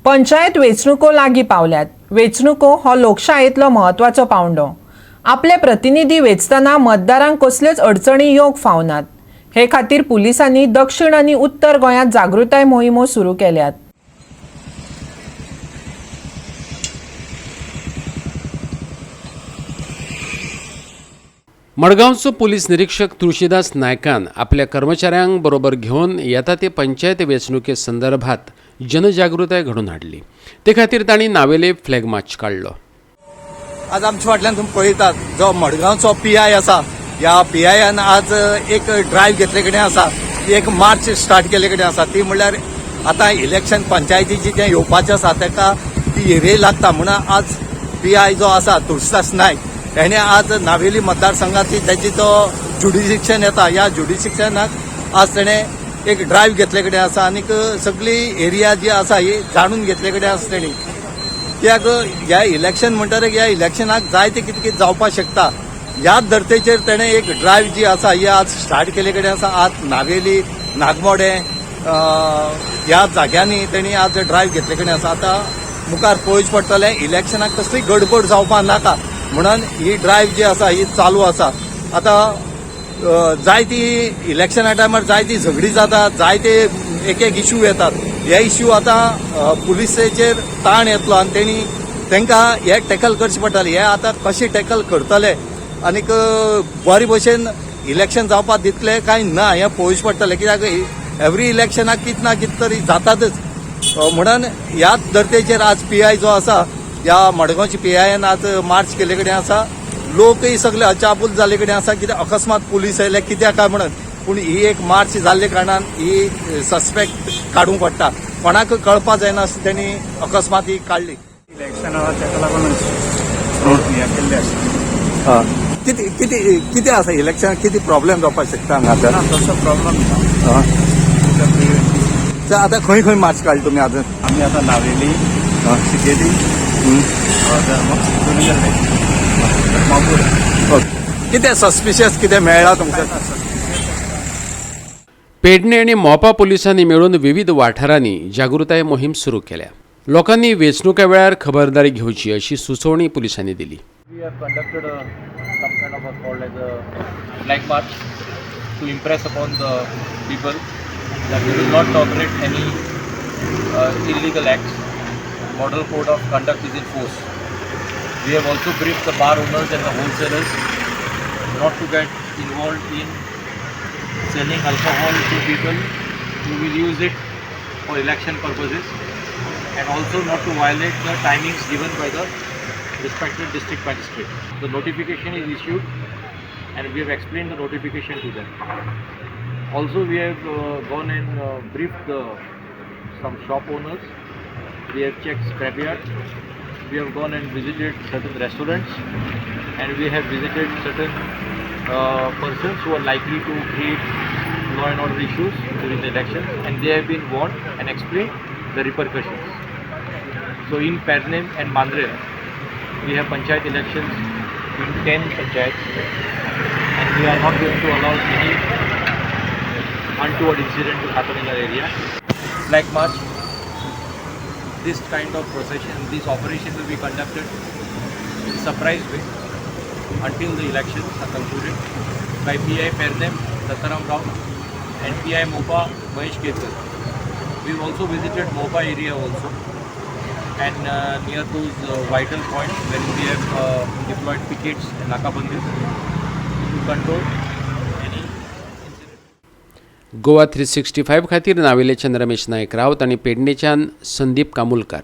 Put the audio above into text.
पंचायत वेंचणुको लागीं पावल्यात. वेंचणुको हो लोकशायेंतलो म्हत्वाचो पांवडो. आपले प्रतिनिधी वेंचतना मतदारांक कसल्योच अडचणी येवंक फावनात हे खातीर पुलिसांनी दक्षिण आनी उत्तर गोंयांत जागृताय मोहिमो सुरू केल्यात. मडगांवचो पुलीस निरीक्षक तुळशीदास नायकान आपल्या कर्मचाऱ्यांक बरोबर घेवन येता ते पंचायत वेंचणुके संदर्भात जनजागृताय घडोवन हाडली. ते खातीर तांणी नावेले फ्लॅग मार्च काडलो. आज आमच्या फाटल्यान तुमी पळयतात, जो मडगांवचो पीआय आसा, ह्या पीआयन आज एक ड्रायव्ह घेतले कडेन आसा, एक मार्च स्टार्ट केले कडेन आसा. ती म्हणल्यार आतां इलेक्शन पंचायतीची जें येवपाचें आसा, ताका ती एरिया लागता म्हणून आज पीआय जो आसा तुळसीदास नायक हेणे आज नावेली मतदारसंघाची तेजी जो ज्युडिशिक्शन येता, ह्या ज्युडिशिक्शनाक आज तेणें एक ड्रायव्ह घेतले कडेन आसा आनीक सगळी एरिया जी आसा ही जाणून घेतले कडेन आसा तेणी. कित्याक ह्या इलेक्शन म्हणटकीर ह्या इलेक्शनाक जायते कितें कितें जावपाक शकता. ह्याच धर्तेचेर तेणें एक ड्रायव्ह जी आसा ही आज स्टार्ट केले कडेन आसा. आज नावेली, नागमोडें ह्या जाग्यांनी तेणी आज ड्रायव्ह घेतले कडेन आसा. आतां मुखार पळोवचें पडटलें, इलेक्शनाक कसली गडबड जावपाक नाका म्हणून ही ड्रायव्ह जी आसा ही चालू आसा. आतां जायती इलेक्शना टायमार जायती झगडी जातात, जायते एक एक इश्यू येतात. हे इश्यू आतां पुलिसेचेर ताण येतलो आनी तेणी तांकां हे टॅकल करचें पडटलें. हे आतां कशें टॅकल करतले आनीक बरे भशेन इलेक्शन जावपाक दितले काय ना हें पळोवचें पडटलें, कित्याक एवरी इलेक्शनाक कितें ना कितें तरी जातातच. म्हणून ह्याच धर्तेचेर आज पीआय जो आसा, ह्या मडगांवची पीआयन आज मार्च केल्ले कडेन आसा. लोकय सगळे अचाबूल जाल्ले कडेन आसा, कित्याक अकस्मात पुलीस आयले कित्याक काय म्हणून. पूण ही एक मार्च जाल्ले कारणान ही सस्पेक्ट काडूंक पडटा. कोणाक कळपा जायना आसतना तेणी अकस्मात ही काडली. इलेक्शन आहा, ताका लागूनच रोड हे केल्ले आसा. कितें कितें कितें आसा, इलेक्शनाक कितें प्रॉब्लेम जावपाक शकता हांगासर? ना, तसो प्रॉब्लम ना. आतां खंय खंय मार्च काडली तुमी आतां? आमी आतां नावेली, सिकेली, धर्मापूर. कितें सस्पिशियस कितें मेळ्ळा तुमकां? पेडणे आनी मोपा पोलिसांनी मेळून विविध वाठारांनी जागृताय मोहीम सुरू केल्या. लोकांनी वेंचणुके वेळार खबरदारी घेवची अशी सुचोवणी पुलिसांनी दिली. We have conducted some kind of a called as a flag march to impress upon the people that we will not tolerate any illegal acts. Model code of conduct is in force. We have also briefed the bar owners and the wholesalers not to get involved in selling alcohol to people who will use it for election purposes, and also not to violate the timings given by the respected district magistrate. The notification is issued and we have explained the notification to them. Also, we have gone and briefed some shop owners. We have checked scrapyard. We have gone and visited certain restaurants and we have visited certain persons who are likely to create law and order issues during the elections, and they have been warned and explained the repercussions. So in Pernem and Mandrem, we have panchayat elections in 10 panchayats, and we are not going to allow any untoward incident to happen in our area. Flag march, this kind of procession, this operation will be conducted in surprise way until the elections are concluded by PI Pernem, Dattaram Rao, and PI Mopa, Mahesh Ketkar. We've also visited Mopa area also and near those vital points where we have deployed pickets and nakabandis to control any incident. Goa 365 खातीर नावेलेच्यान रमेश नायक रावत आनी पेडणेच्यान संदीप कामुलकार.